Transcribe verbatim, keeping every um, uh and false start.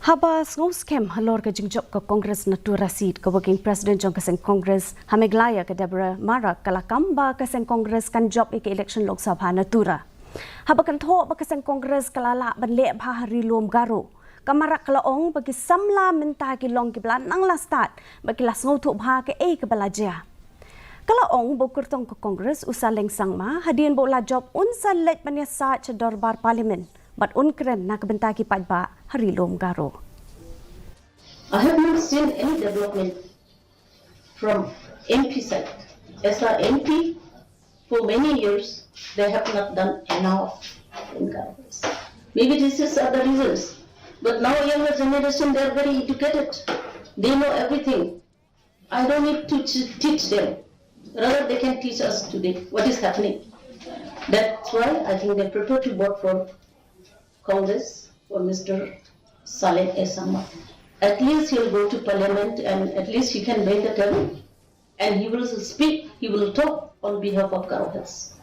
Haba sngewskhem halor ka jingjop ka Congress na Tura seat, ka Working President jong ka seng Congress ha Meghalaya, ka Deborah Marak, ka la kam ba ka seng Congress kan jop ïa ka election Lok Sabha na Tura. Haba kynthoh ba ka seng Congress ka la lah ban leh bha ha Ri Lum Garo, ka Marak ka la ong ba ki samla mynta ki long kiba la nang la stad, ba ki la sngewthuh bha kaei kaba la jia. Ka la ong ba u kyrtong ka Congress u Saleng Sangma, hadien ba u la jop un sa leit ban ïasaid sha dorbar Parliament bad un kren na ka bynta ki paidbah ha Ri Lum Garo. I have not seen any development from M P side. As a M P, for many years, they have not done enough in Garo Hills. Maybe this is other reasons. But now younger generation, they are very educated. They know everything. I don't need to ch- teach them. Rather, they can teach us today what is happening. That's why I think they prefer to vote for Congress for Mister Saleng A Sangma. At least he'll go to parliament and at least he can bring the table and he will speak, he will talk on behalf of Garo Hills.